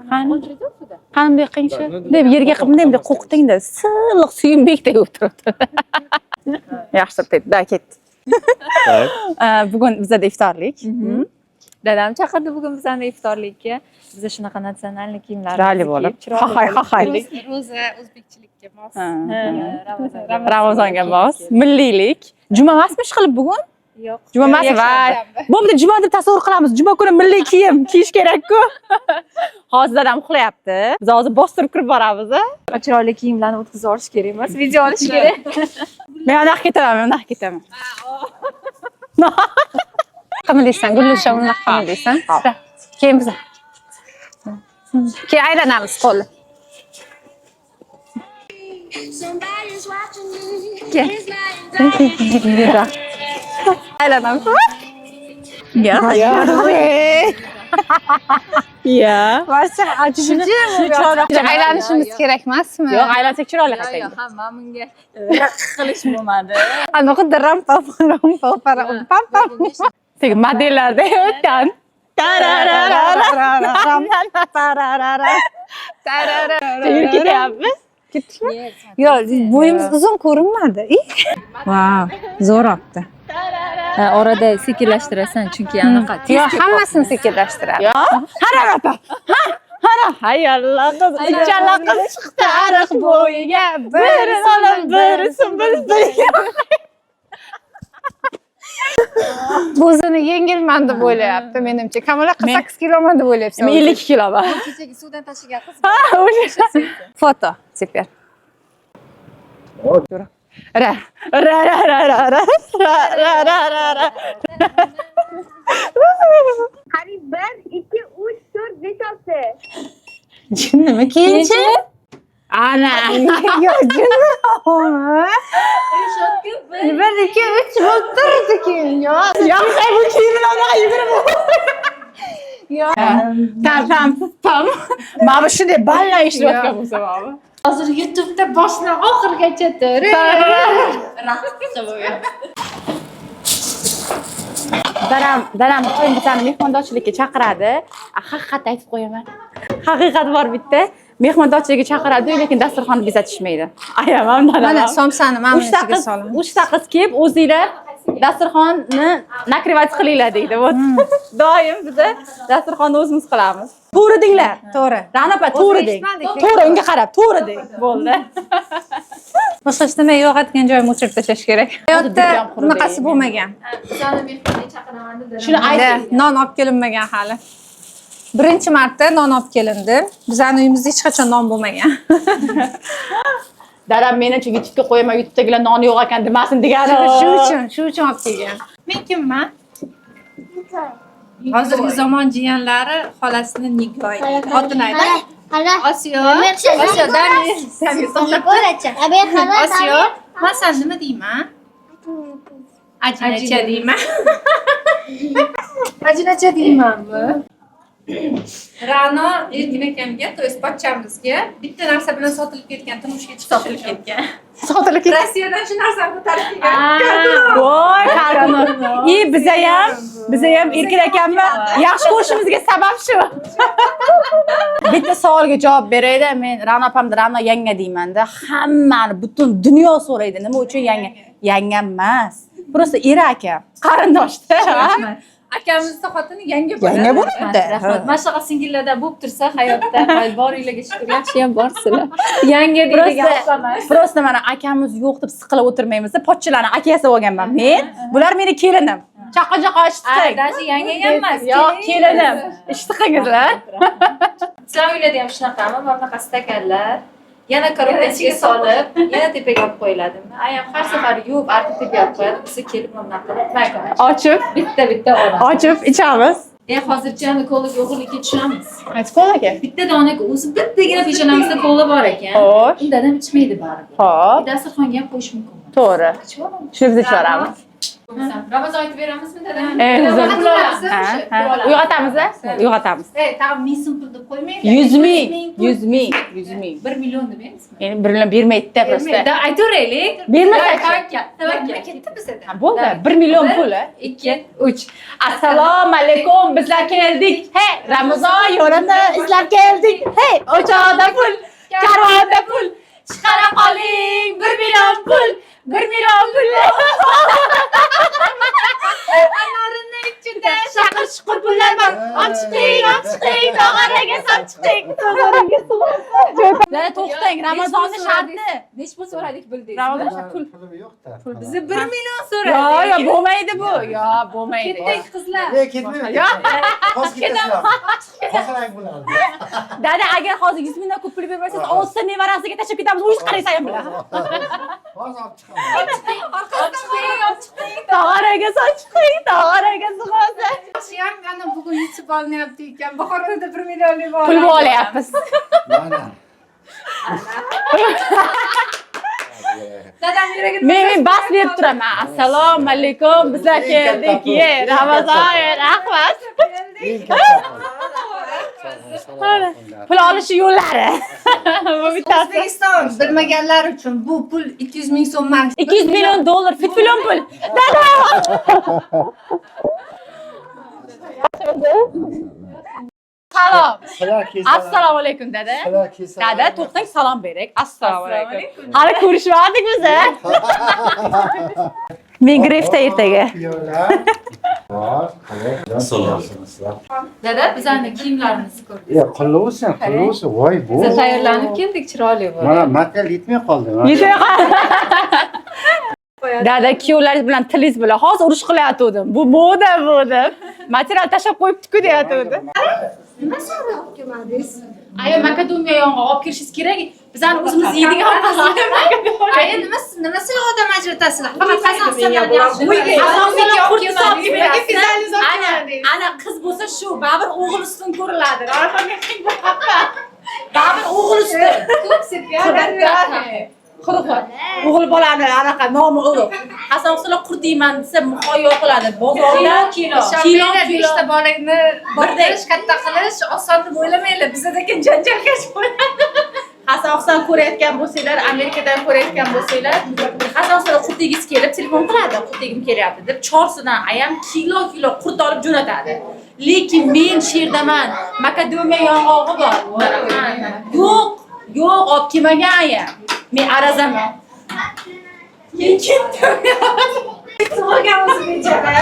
Qani? Qani, bunday qilingchi. Deb yerga qilib, bunday bunday qo'rqitingda, silliq Suyunbekdek bo'lib turibdi. Yaxshi turibdi. Да, ketdi. Так. Bugun bizada iftorlik. Dadam chaqirdi bugun bizani iftorlikka. Biza shunaqa национальный kiyimlarimizni Chiroyli bo'lib. kiyib, chiroyli Xaxay, bo'lib xaxay. Ro'za o'zbekchilikka mos. Ha. Ramazonga. Ramazonga mos. Milliylik. Juma emasmi ishqilib bugun? Yo'q. Juma emas, voy. Bo'pti, juma deb tasavvur qilamiz. Juma kuni milliy kiyim kiyish kerak-ku. Hozir dadam uxlayapti. Biz hozir bostirib kirib boramiz. A? Chiroyli kiyimlarni o'tkazib yuborish kerak emas, video olish kerak. Men anaqa ketaman, men unaqa ketaman. Qimillaysan, Gullusha, unaqa qimillaysan. Keyin biz. Keyin aylanamiz qo'lni. Somebody's watching me. Kel. It's my Aylanamiz. Ya. Ya. Shuni Aylanishimiz kerak emasmi? Yo'q, aylansak chiroyli qilsak. Yo'q, hamma bunga qilish bo'lmadi. Anaqa ram pam ram pam pam pam. Tek modellarda o'tgan. Tararara. Yurib ketyapmiz. Ketdikmi? Yo'q, bo'yimiz uzun ko'rinmadi. Vau, zo'r olibdi. Orada sekinlashtirasan, chunki anaqa Yo'q, hammasini sekinlashtiradi. Yo, hara opa. Ha, hara. Hay Alloh, qiz, uchala qiz chiqdi ariq bo'yiga. Bir solim, bir sumbul bir. Bu o'zini yengilman deb o'ylayapti menimcha. Kamola 48 kiloman deb o'ylayapsan. Men 52 kiloman. Kechagi suvdan tashigan qiz. Ha, o'sha. Foto теперь. Ra, ra, ra, ra, ra, ra, ra, ra, ra, ra, ra. Qariyb 1, 2, 3, 4, 5, 6. Jinnimi keyinchi? Ana. Yo'q, jinni. Bir, ikki, uch bo'lib turdi keyin. Yo'q. Yo'q, bu kiyimini unaqa yugurib. Yo'q. Tam, tam, tam. Mana bu shunday balla ishlayotgan bo'lsa mana bu. Hozir YouTube'da boshidan oxirigacha turib. Raqscha bo'lyapti. Dadam doim bizani mehmondorchilikka chaqiradi. Haqiqatni aytib qo'yaman. Haqiqat bor bitta. Mehmondorchilikka chaqiradi, lekin dasturxonni bezatishmaydi. Ayam ham, dadam Mana ham. somsani mana buni Uchta ichiga qiz, solamiz. uchta qiz kelib, o'zinglar dasturxonni накрывать qilinglar deydi. Вот. Doim biza dasturxonni o'zimiz qilamiz. To'g'ri denglar. To'g'ri. Ra'no opa, to'g'ri deng. Eshitmadik. To'g'ri, unga qarab, to'g'ri deng. Bo'ldi. Boshqa hech nima yo'qotgan joyimni o'chirib tashlash kerak. Hayotda Judayam quruq bunaqasi ey. bo'lmagan. Bizani mehmonga chaqiraman deb. Shuni ayting. Non olib kelinmagan hali. Birinchi marta non olib kelindi. Bizani uyimizda hech qachon non bo'lmagan. Dadam menimcha YouTube'ga qo'yaman, YouTube'dagilar noni yo'q ekan demasin degani. Shu uchun olib kelgan. Men kimman? Hozirgi zamon jiyanlari xolasini Nigoy deydi. Otini ayt. Qara. Osiyo. Osiyo, Damir. Damir, to'xtab tur. Osiyo. Osiyo, man san nima deyman? Ajinacha deyman. Ajinacha deymanmi? Ra'no Erkin akamga, то есть pochchamizga bitta narsa bilan sotilib ketgan, turmushga chiqib Sotilib ketgan. Sotilib ketdi. Rossiyadan shu narsani ko'tarib kelgan. Voy, Karkunov. И bizayam Erkin akamni yaxshi ko'rishimizga sabab shu. Bitta savolga javob berayda, men Ra'no opamni Ra'no yanga deymanda, hammani, butun dunyo so'raydi, nima uchun yanga? Yangam emas. Просто eri akam, qarindoshda. Akamizni xotini yanga bo'ladi. Yanga bo'ladi. Rahmat. Mana shunaqa singillardan bo'lib tursa hayotda, voy, boringlarga shukur, yaxshi ham borsizlar. Yanga deydigan opa emas. Просто mana akamiz yo'q deb siqilib o'tirmaymiz. Pochchalarni akasi bo'lganman men. Bular meni kelinim. Chaqa chaqa eshitsak. Даже yanga ham emas. Yo'q, kelinim. Eshitdingizlar? Sizlar uylarda ham shunaqami? Mana bunaqa stakanlar yana коробка ichiga solib, yana tepaga olib qo'yiladimi? Ayam har safar yuvib, artib tepaga olib qo'yadi. Biza kelib mana bunaqa qilib, Ochib, bitta bitta olamiz. Ochib ichamiz. E, hozircha kolaga o'g'irlikka tushamiz. Qaysi kolaga? Bitta dona, o'zi bittagina peshonamizda kola bor ekan. Xo'sh. Undan ham ichmaydi baribir. Xo'p, Dasturxonga ham qo'yish mumkin. To'g'ri. Ichib olamiz. Shuni biz ichib yuboramiz. Ramazon aytib beramizmi dada? Zo'r. Pul olamiz, Ha, o'sha, ha. pul olamiz. Uyg'otamiz, a? Uyg'otamiz. Ey, tag'in 1000 so'm pul deb qo'ymanglar. 100 ming, pul. 100 ming, 100 ming. 1 million demaymizmi? Endi 1 million bermaydi-da просто. Da aytaveraylik. Bermasa-chi? Tavakkal, Nima tavakkal. ketdi bizada? Ha, bo'ldi. 1 million pul, a? 2 3. Assalomu alaykum, bizlar keldik. Hey, Ramazon yo'lini izlab keldik. Hey, o'choqda pul, karvonda pul. Chiqara qoling, 1 million pul, 1 million pul. Anorini ichida Shaqir shuqur pullar bor. Olib chiqing, olib chiqing, tog'oraga solib chiqing. Tog'oraga solib. Dada to'xtang, Ramazonni sharti. Nech pul so'radik bildingiz? Ramazon sharti pul. Pulim yo'q-da. bizni 1 million Yo, so'radik. yo, bo'lmaydi bu. Yo, bo'lmaydi. Ketdik qizlar. E, ketmayman. Hozir ketasizlar. Qosirang bo'ladi. Dada, agar hozir 100 mingdan ko'p pul bermasangiz, oltita nevarasiga tashlab ketamiz. O'zingiz qaraysiz ayam bilan. Hozir olib chiqaman. Orqasidan qo'ying, olib chiqing. Tog'oraga solib chiqing, tog'oraga sig'osa. Shu ham ana bugun yechib olinyapti ekan. Buxoroda 1 millionlik bor. Pul olyapmiz. Mana. Dadam yuragini Men bas berib turaman. Assalomu alaykum, bizlar keldik. Ye, Ramazon, rahmat. Eng katta pul. Pul olish yo'llari. Bu bittasi. O'zbekiston bilmaganlar uchun bu pul 200 ming so'm emas. 200 million dollar, fit million pul. Dada. Salom. Sizlar kelsalar. Assalomu alaykum dada. Sizlar kelsalar. Dada, to'xtang, salom berak. Assalomu alaykum. Hali ko'rishmadik biz, a? Men grefda ertaga. Kuyovlar. Bor, qalay? Assalomu Dada, bizlarni kiyimlarimizni ko'rdingiz. E, qulluq bo'lsin, qulluq bo'lsin. Voy, bu. Biz tayyorlanib keldik, chiroyli bo'ldi. Mana material yetmay qoldi. Mana. Yetmay qoldi. Dada, kuyovlaringiz bilan tilingiz bilan hozir urush qilayotgandim. Bu moda bu deb. Material tashlab qo'yibdi-ku deyotgandim. Nima sovg'a olib kelmadingiz? Aya, makadamiya yong'oq olib kirishingiz kerak. Bizani o'zimiz yeydigan Aya, nima nima odam ajratasizlar? Faqat Hasan Husanlarni yaxshi Asosan qurtni solib Nimaga kelasiz. pizangiz olib Ana, kelmadingiz? ana qiz bo'lsa shu, baribir o'g'il ustun ko'riladi. Ra'no men qiyin bo'lyapman. Baribir o'g'il ustun. Ko'p sepgan. Quruq. O'g'il bolani anaqa nomi ulug'. Hasan Husanlar qurt deyman desa muhayyo qiladi. Bozorda Kilo, kilo. Kilo, Kilo, kilo. beshta bolani Birdek. boqish, katta qilish oson deb o'ylamanglar. Bizada keyin janjalkash bo'ladi. Hasan Husan ko'rayotgan bo'lsanglar, Amerikadan ko'rayotgan bo'lsanglar, Hasan Husan qurt yegisi kelib telefon qiladi, qurt yegim kelyapti deb Chorsudan ayam kilo kilo qurt olib jo'natadi. Lekin men shu yerdaman, makadamiya yong'og'i bor. Yo'q, yo'q, olib kelmagan ayam. Men arazaman. Men ketdim. Tug'ilgan o'zi bechora.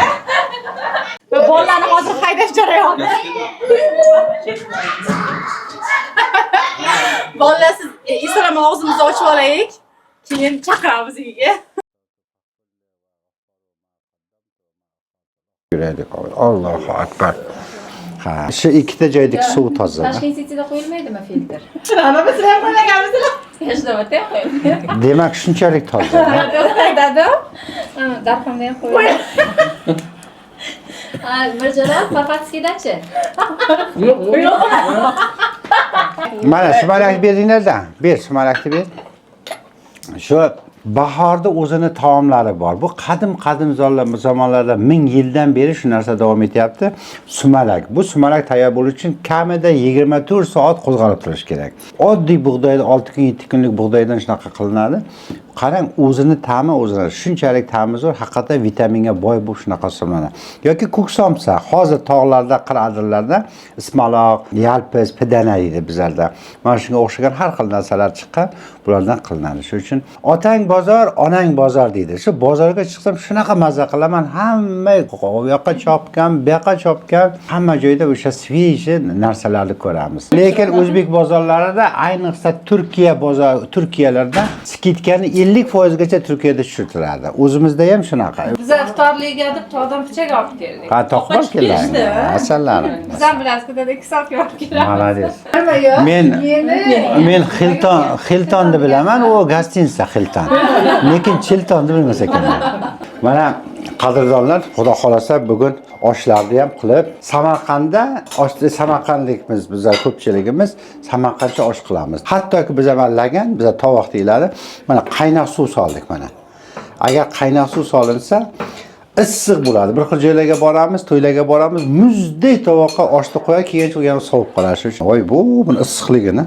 Va bolalarni hozir haydash jarayoni. Bolalar siz Islom og'zimizni ochib olaylik. Keyin chaqiramiz uyga. Yuraylik. Allohu akbar. Ha, shu ikkita joydagi suv toza. Tashkent Cityda qo'yilmaydimi filtr? Ana biz ham qo'ymaganmiz. Yashnobodda ham qo'yilmaydi. Demak, shunchalik toza. Dada, darxonda ham qo'yiladi. Ha, Mirjalol Farfatskiydachi? Mana sumalakni berdinglar-da. Ber, sumalakni ber. Shu bahorda o'zini taomlari bor. Bu qadim-qadim zamonlarda 1000 yildan beri shu narsa davom etyapti. Sumalak. Bu sumalak tayyor bo'lishi uchun kamida 24 soat qo'zg'alib turish kerak. Oddiy bug'doyda 6 kun, 7 kunlik bug'doydan shunaqa qilinadi. Qarang, o'zini ta'mi o'zini shunchalik ta'mi zo'r, haqiqatan vitaminga boy bo'lib shunaqa hisoblanadi. Yoki ko'k somsa, hozir tog'larda, qir adirlarda ismaloq, yalpiz, pidana deydi bizlarda. Mana shunga o'xshagan har xil narsalar chiqqan, bulardan qilinadi. Shuning uchun otang bozor, onang bozor deydi. Shu bozorga chiqsam shunaqa maza qilaman, hamma u yoqqa chopgan, bu yoqqa chopgan, hamma joyda o'sha svejiy narsalarni ko'ramiz. Lekin o'zbek bozorlarida, ayniqsa Turkiya bozor, Turkiyalarda skidkani 50% gacha Turkiyada tushirtiradi. O'zimizda ham shunaqa. Biz iftorlikka deb tog'dan pichak olib keldik. Ha, toqib olib keladi. Asallarim. Biz ham bilasiz, dada 2 soatga olib kelamiz. Молодец. Nima yo'q? Men Hilton, Hiltonni bilaman, u gostinitsa Hilton. Lekin Chiltonni bilmas ekanman. Mana qadrdonlar, Xudo xolasa bugun oshlarni ham qilib, Samarqandda osh, Samarqandlikmiz bizlar ko'pchiligimiz, Samarqandcha osh qilamiz. Hattoki biz ham lagan, biza tovoq deyiladi. Mana qaynoq suv soldik mana. Agar qaynoq suv solinsa, Issiq bo'ladi. Bir xil joylarga boramiz, to'ylarga boramiz, muzdek tovoqqa oshni qo'yadi, keyinchi u yana sovib qoladi. Shu uchun voy bu buni issiqligini.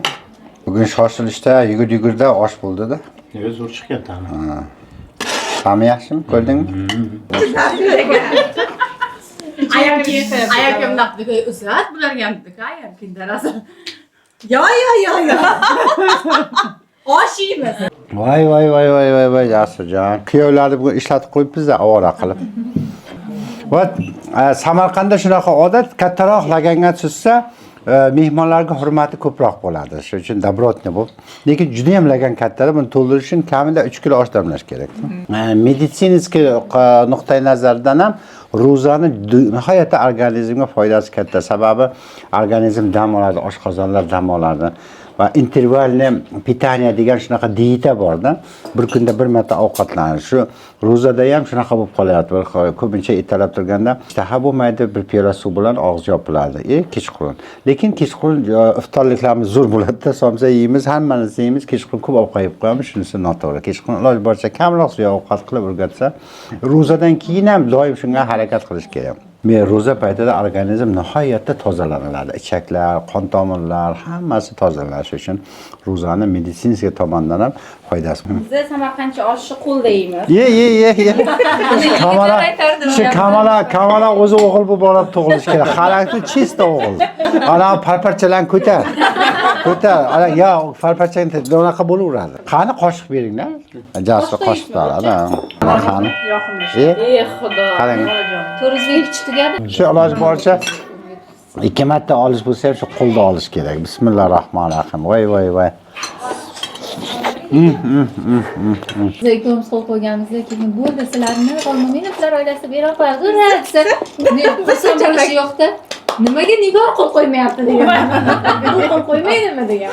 Bugun shoshilishda, yugur yugurda osh bo'ldi-da. Yo'q, zo'r chiqqan ta'mi. Ta'mi yaxshimi? Ko'rdingmi? Ayam ayam bunaqa dedi, uzat bularga ham dedi, ayam kundarasi. Yo yo yo yo. Osh yeymiz. Voy voy voy voy voy voy Jasurjon. Kuyovlarni bugun ishlatib qo'yibmiz-da ovora qilib. Va Samarqandda shunaqa odat, kattaroq laganga tushsa, mehmonlarga hurmati ko'proq bo'ladi. Shuning uchun добротный bu. Lekin juda ham lagan kattalar, buni to'ldirish uchun kamida 3 kilo osh damlash kerak. Медицинский nuqtai nazardan ham ro'zani nihoyatda organizmga foydasi katta. Sababi organizm dam oladi, oshqozonlar dam oladi. Va интервальный питание degan shunaqa dieta borda. Bir kunda bir marta ovqatlanish. Shu ro'zada ham shunaqa bo'lib qolyapti. Bir ko'pincha ertalab turganda ishtaha bo'lmaydi, bir piyola suv bilan og'iz yopiladi. Kechqurun. Lekin kechqurun iftorliklarimiz zo'r bo'ladi-da, somsa yeymiz, hammani yeymiz, kechqurun ko'p ovqat yeb qo'yamiz, shunisi noto'g'ri. Kechqurun iloji boricha kamroq suv ovqat qilib o'rgatsa, ro'zadan keyin ham doim shunga harakat qilish kerak. Men ro'za paytida organizm nihoyatda tozalanadi. Ichaklar, qon tomirlar hammasi tozalanishi uchun ro'zani медицинский tomondan ham foydasi. Biz Samarqandcha oshni qo'lda yeymiz. Ye ye ye ye. Kamala, shu Kamala, Kamala o'zi o'g'il bo'lib bola tug'ilishi kerak. Xarakter чисто o'g'il. Ana parparchalarni ko'tar. Ko'tar. Ana ya parparchani unaqa bo'laveradi. Qani qoshiq beringlar. Jasur qoshiq oladi. Qani. Ey Xudo. Qarang. 402 tugadi. Shu iloji boricha ikki marta olish bo'lsa ham shu qo'lda olish kerak. Bismillahir rohmanir rohim. Voy voy voy. Biz ikkovimiz qo'l qo'yganimizda keyin bo'ldi, sizlarni Xolmo'minovlar oilasi bero qiladi. Ura desa, men xursand bo'lishi yo'qda. Nimaga Nigor qo'l qo'ymayapti degan. Bu qo'l qo'ymaydimi degan.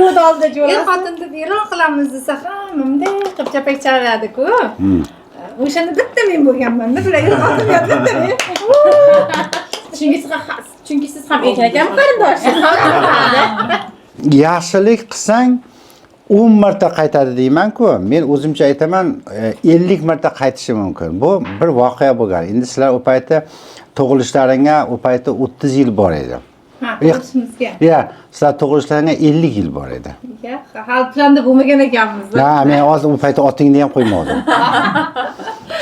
O't oldi Er jo'ra. xotin deb e'lon qilamiz desa hamma bunday qilib chapak chaladi-ku. O'shanda bitta men bo'lganman-da, bular er xotin yo bitta men. Chunki siz ham erkak ekan qarindoshsiz. Yaxshilik qilsang 10 marta qaytadi deyman-ku. Men o'zimcha aytaman, 50 marta qaytishi mumkin. Bu bir voqea bo'lgan. Endi sizlar u payti tug'ilishlaringga u payti 30 yil bor edi. Ha, tug'ilishimizga. Ya, sizlar tug'ilishlaringga 50 yil bor edi. Ya, hali planda bo'lmagan ekanmiz. Ha, men hozir u payti otingni ham qo'ymadim.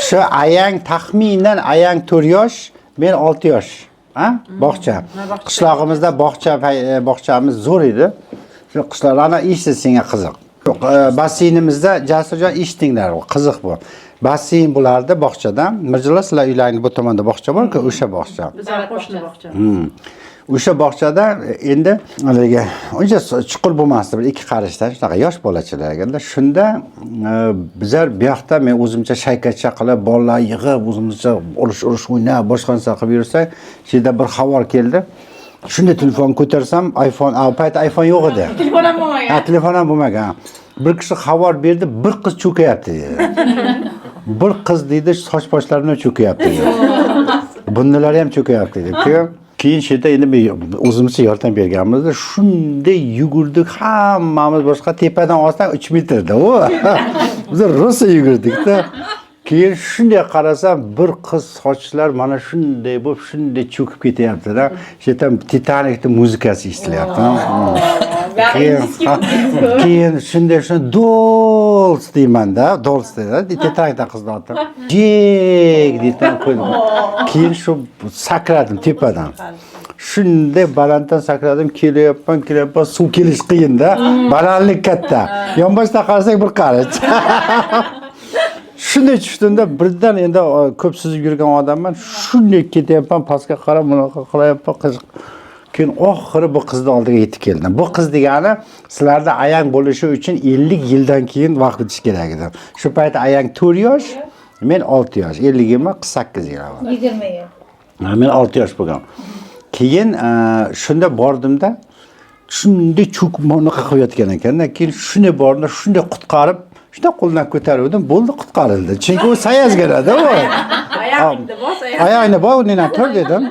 Shu ayang taxminan ayang 4 yosh, men 6 yosh. Ha? Bog'cha. Qishlog'imizda bog'cha bog'chamiz zo'r edi. Shu qishloq ana eshit senga qiziq. Basseynimizda Jasurjon eshitinglar, qiziq bu. Basseyn bo'lardi bog'chada. Mirjalol sizlar uylaringni bu tomonda bog'cha bor-ku, o'sha bog'cha. Bizlar qo'shni bog'cha. O'sha bog'chada endi haligi uncha chuqur bo'lmasdi, bir ikki qarishdan shunaqa yosh bolachalar ekanda. Shunda bizlar bu yoqda men o'zimcha shaykacha qilib bolalar yig'ib o'zimizcha urush urush o'ynab boshqa narsa qilib yursak, shu yerda bir xabar keldi. Shunday telefon ko'tarsam iPhone, u payt iPhone yo'q edi. Telefon ham bo'lmagan. Ha, telefon ham bo'lmagan. Bir kishi xabar berdi, bir qiz cho'kayapti dedi. Bir qiz deydi, soch boshlari bilan cho'kayapti dedi. Bundalari ham cho'kayapti dedi. Keyin shu yerda endi men o'zimizcha yordam berganimizda shunday yugurdik hammamiz, boshqa tepadan olsang 3 metrda u. Biz rosa yugurdik-da. Keyin shunday qarasam bir qiz sochlar mana shunday bo'lib shunday cho'kib ketyapti-da. Shu yerdan Titanikning muzikasi eshitilyapti. Keyin shunday shunday Dols deymanda, Dols deydi. Titanikdan qizni oti. Jek deydi, qo'ydim. Keyin shu sakradim tepadan. Shunday balanddan sakradim, kelyapman, kelyapman, suv kelish qiyinda. Balandlik katta. Yonboshdan qarasak bir qarich. Shunday tushdimda birdan endi ko'p suzib yurgan odamman. Shunday ketyapman, pastga qarab bunaqa qilyapman, qiz. Keyin oxiri bu qizni oldiga yetib keldim. Bu qiz degani sizlarda ayang bo'lishi uchun 50 yildan keyin vaqt o'tishi kerak edi. Shu payt ayang 4 yosh, men 6 yosh. 50 yilmi, 48 yil. 20 yil. Ha, men 6 yosh bo'lganman. Keyin shunda bordimda shunday cho'kib bunaqa qilayotgan ekanda, keyin shunday bordimda shunday qutqarib, shunday qo'ldan ko'taruvdim, bo'ldi, qutqarildi. Chunki u sayazganada u. Oyog'ingni bos, Oyog'ingni bos, o'rningdan tur dedim.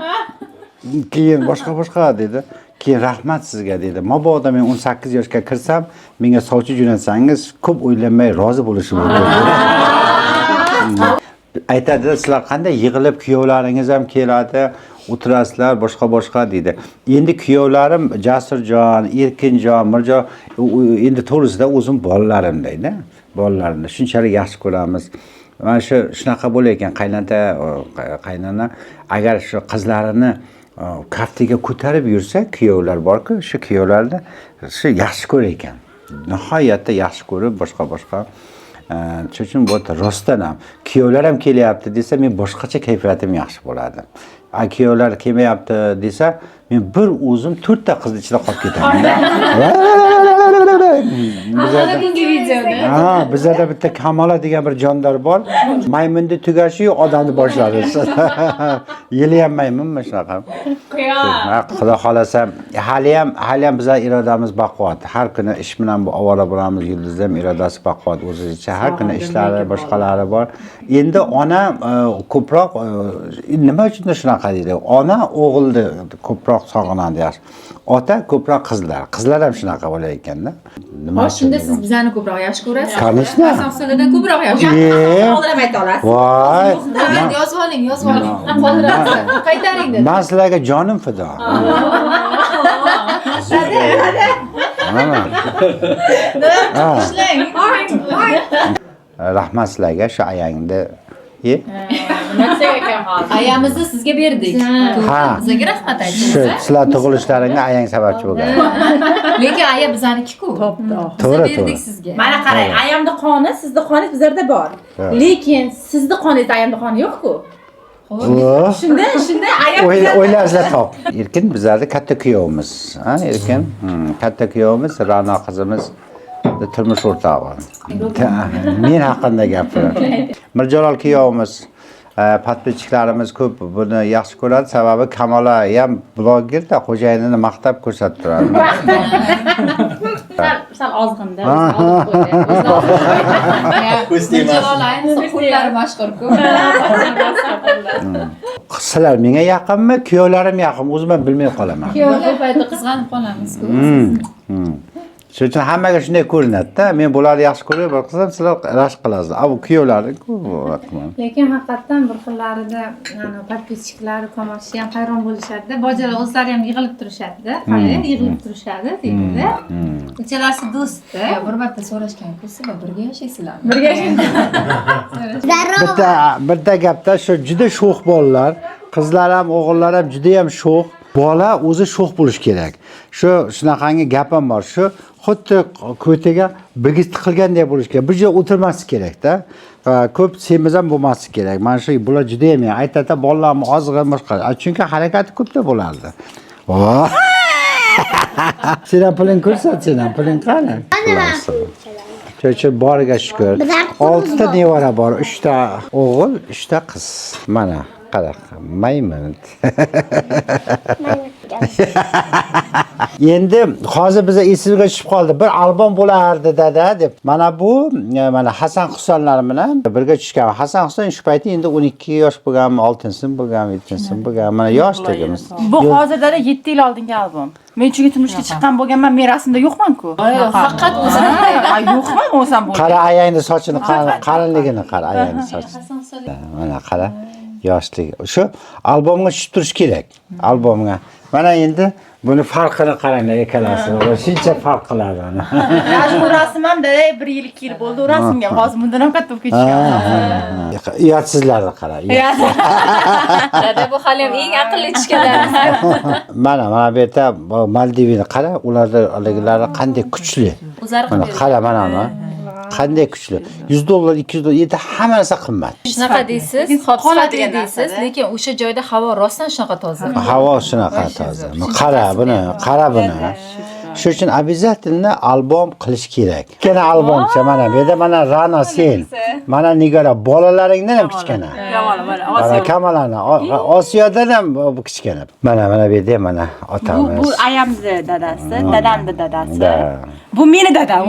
Keyin boshqa boshqa dedi. Keyin rahmat sizga dedi. Mabodo men 18 yoshga kirsam, menga sovchi jo'natsangiz, ko'p o'ylamay rozi bo'lishim mumkin. Aytadi, sizlar qanday yig'ilib kuyovlaringiz ham keladi, o'tirasizlar, boshqa boshqa deydi. Endi kuyovlarim Jasurjon, Erkinjon, Mirjo, endi to'g'risida o'zim bolalarim deydi. Bolalarimni shunchalik yaxshi ko'ramiz. Mana shu shunaqa bo'lar ekan, qaynota, qaynona agar shu qizlarini kaftiga ko'tarib yursa, kuyovlar borku, shu kuyovlarni shu yaxshi ko'rar ekan. Nihoyatda yaxshi ko'rib, boshqa boshqa. Shuning uchun bu rostdan ham kuyovlar ham kelyapti desa, men boshqacha kayfiyatim yaxshi bo'ladi. A kuyovlar kelmayapti desa, men bir o'zim 4 ta qizni ichida qolib ketaman. Kungi videoda. Ha, bizada bitta Kamola degan bir jondor bor. Maymunni tugashi yo'q, odamni boshlari. Yili ham maymunmi shunaqa? Ha, Xudo xolasa, hali ham bizlar irodamiz baquvvat. Har kuni ish bilan bu ovora bo'lamiz, Yulduzda ham irodasi baquvvat o'zicha. Har kuni ishlari, boshqalari bor. Endi ona ko'proq nima uchun shunaqa deydi? Ona o'g'ilni ko'proq sog'inadi yaxshi. Ota ko'proq qizlar. Qizlar ham shunaqa bo'lar ekanda. Nima Xo'sh, shunda uchun? siz bizani ko'proq yaxshi ko'rasiz. Конечно. Hasan ko'proq yaxshi. Oldin ham ayta olasiz. Voy. Endi yozib oling, yozib oling. Qoldirasiz. Qaytaring dedi. Man sizlarga jonim fido. Ha. Rahmat sizlarga shu ayangni. Ayamizni sizga berdik. Ha. Bizga rahmat Shu ayting. sizlar tug'ilishlaringga ayang sababchi bo'lgan. Lekin aya bizaniki-ku. Topdi. To'g'ri, Biz berdik to'g'ri. sizga. Mana qarang, ayamni qoni, sizni qoningiz bizlarda bor. Lekin sizni qoningizda ayamni qoni yo'q-ku. Oh. Shunda, shunda ayam O'ylasizlar top. Erkin bizlarni katta kuyovimiz. Ha, Erkin? Katta kuyovimiz, Ra'no qizimiz turmush o'rtog'i. Men haqimda gapiryapman. Mirjalol kuyovimiz, podpischiklarimiz ko'p buni yaxshi ko'radi, sababi Kamola ham blogerda, xo'jayinini maqtab ko'rsatib turadi. Sal ozg'inda. Mirjalol ayniqsa qo'llari mashhur-ku. Sizlar menga yaqinmi, kuyovlarim yaqin, o'zim ham bilmay qolaman. Kuyovlar paytida qizg'anib qolamiz-ku. Shuning uchun hammaga shunday ko'rinadi-da. Men bularni yaxshi ko'rib, bir qilsam sizlar rashk qilasizlar. A bu kuyovlarni-ku. Lekin haqiqatdan bir xillarida podpischiklar tomosha ham hayron bo'lishadi-da. Bojalar o'zlari ham yig'ilib turishadi-da. Hali yig'ilib turishadi deydi-da. Uchalasi do'st-da. Bir marta so'rashgan-ku, sizlar birga yashaysizlarmi? Birga yashaymiz. Bitta gapda shu juda sho'x bolalar, qizlar ham, o'g'illar ham juda ham sho'x. Bola o'zi sho'x bo'lish kerak. Shu shunaqangi gap ham bor. Shu xuddi ko'tiga bigiz tiqilgandek bo'lish kerak. Bir joyda o'tirmaslik kerak-da. Ko'p semiz ham bo'lmaslik kerak. Mana shu bular juda ham aytadi, bolalarni ozg'in boshqa. Chunki harakati ko'pda bo'lardi. Voh! Sen ham puling ko'rsat, sen ham puling qani? Shuning uchun boriga shukur. 6 ta nevara bor, 3 ta o'g'il, 3 ta qiz. Mana qara, maymun. Endi hozir biza esimizga tushib qoldi. Bir albom bo'lardi dada deb. Mana bu, mana Hasan Husanlar bilan birga tushgan. Hasan Husan shu payti endi 12 yosh bo'lganmi, 6-sinf bo'lganmi, 7-sinf bo'lganmi, mana yoshligimiz. Bu hozir dada 7 yil oldingi albom. Men chunki turmushga chiqqan bo'lganman, men rasmda yo'qman-ku. Faqat o'zini. Yo'qman bo'lsam bo'ldi. Qara ayangni sochini, qalinligini qara, ayangni sochini. Mana qara, yoshlik. Shu albomga tushib turish kerak. Albomga. Mana endi buni farqini qaranglar ikkalasi. Shuncha farq qiladi ana. Mana bu rasm ham dada 1 yil 2 yil bo'ldi u rasmga. Hozir bundan ham katta bo'lib ketishgan. Uyatsizlarni qara. Dada bu hali ham eng aqlli tushganlarimiz. Mana bu yerda Maldivni qara, ularda haligilari qanday kuchli. Mana qara mana uni. Qanday kuchli. $100, $200 yerda hamma narsa qimmat. Shunaqa deysiz, hop sifatli deysiz, lekin o'sha joyda havo rostdan shunaqa toza. Havo shunaqa toza. Qara buni, qara buni. Shuning uchun обязательно albom qilish kerak. Kichkina albomcha mana bu yerda mana Ra'no sen, mana Nigora, bolalaringdan ham kichkina. Mana Kamolani, Osiyodan ham bu kichkina. Mana mana bu yerda mana otamiz. Bu ayamni dadasi, dadamni dadasi. Bu meni dadam.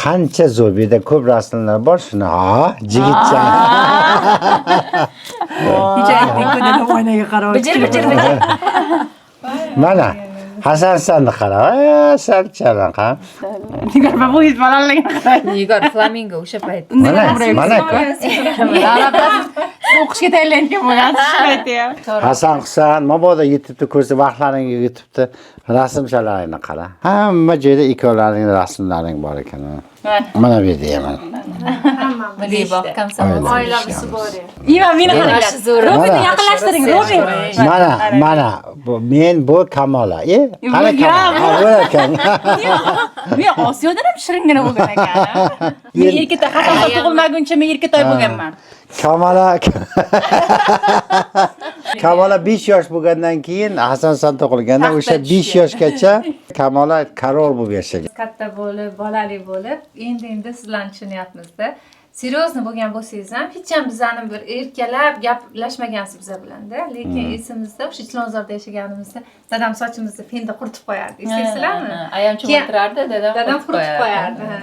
Qancha zo'r, bu yerda ko'p rasmlar bor, shuni ha, jigitcha. Kecha aytdik-ku dadam oynaga qarab. Bijir bijir bijir. Mana Hasan sanni qara. San chanaqa. Nigor opa bu bolalarga qarang. Nigor flamingo o'sha payt. Mana, mana. O'qishga tayyorlanayotgan bo'lgansiz shu paytda ham. Hasan Husan mabodo YouTube'da ko'rsa vaqtlaringga YouTube'da rasmchalaringni qara. Hamma joyda ikkovlaringni rasmlaring bor ekan. Mana bu yerda ham. Milliy bog' komsomol. Oilamiz bor. Ivan meni qaranglar. Yaxshi zo'r. Robinni Mana. yaqinlashtiring, Robin. Mana, mana bu men bu Kamola. E, qara Kamola. Ha, bu ekan. Men Osiyodan ham shiringina bo'lgan ekan. Men erkatoy, Hasan tug'ilmaguncha men erkatoy bo'lganman. Kamola Kamola 5 yosh bo'lgandan keyin Hasan Husan tug'ilganda o'sha 5 yoshgacha Kamola король bo'lib yashagan. Katta bo'lib, bolali bo'lib, endi endi sizlarni tushunyapmizda. Серьезно bo'lgan bo'lsangiz ham hech ham bizani bir erkalab gaplashmagansiz biza bilanda. Lekin esimizda o'sha Chilonzorda yashaganimizda dadam sochimizni fenda quritib qo'yardi. Eslaysizlarmi? Ayam cho'miltirardi, dadam Dadam quritib qo'yardi. Ha.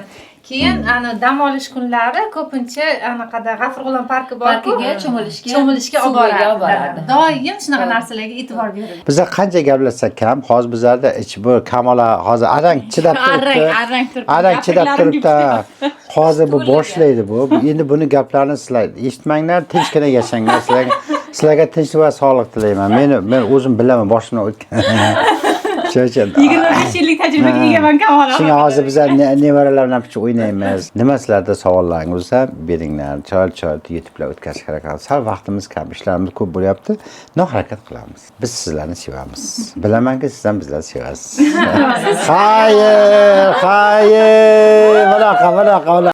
Keyin ana dam olish kunlari ko'pincha anaqada G'afur G'ulom parki bor-ku. Parkiga cho'milishga, cho'milishga suv olib bo'yiga borardi. olib borardi. Doim shunaqa narsalarga e'tibor berildi. Biza qancha gaplashsak kam, hozir bizlarda ich bu Kamola hozir arang chidab turibdi. Arang, arang turibdi. Arang chidab Gaplarim turibdi. Hozir bu boshlaydi bu. Endi buni gaplarini sizlar eshitmanglar, tinchgina yashanglar. Sizlarga tinchlik va sog'lik tilayman. Men o'zim bilaman boshimdan o'tgan. Shuning uchun 25 yillik tajribaga egaman Kamola. Shunga hozir biz nevaralar bilan picha o'ynaymiz. Nima sizlarda savollaringiz bo'lsa, beringlar. Chiroyli chiroyli YouTube'lar o'tkazishga harakat qilamiz. Sal vaqtimiz kam, ishlarimiz ko'p bo'lyapti. No harakat qilamiz. Biz sizlarni sevamiz. Bilamanki, siz ham bizlarni sevasiz. Xayr, xayr. Bunaqa, bunaqa, bunaqa.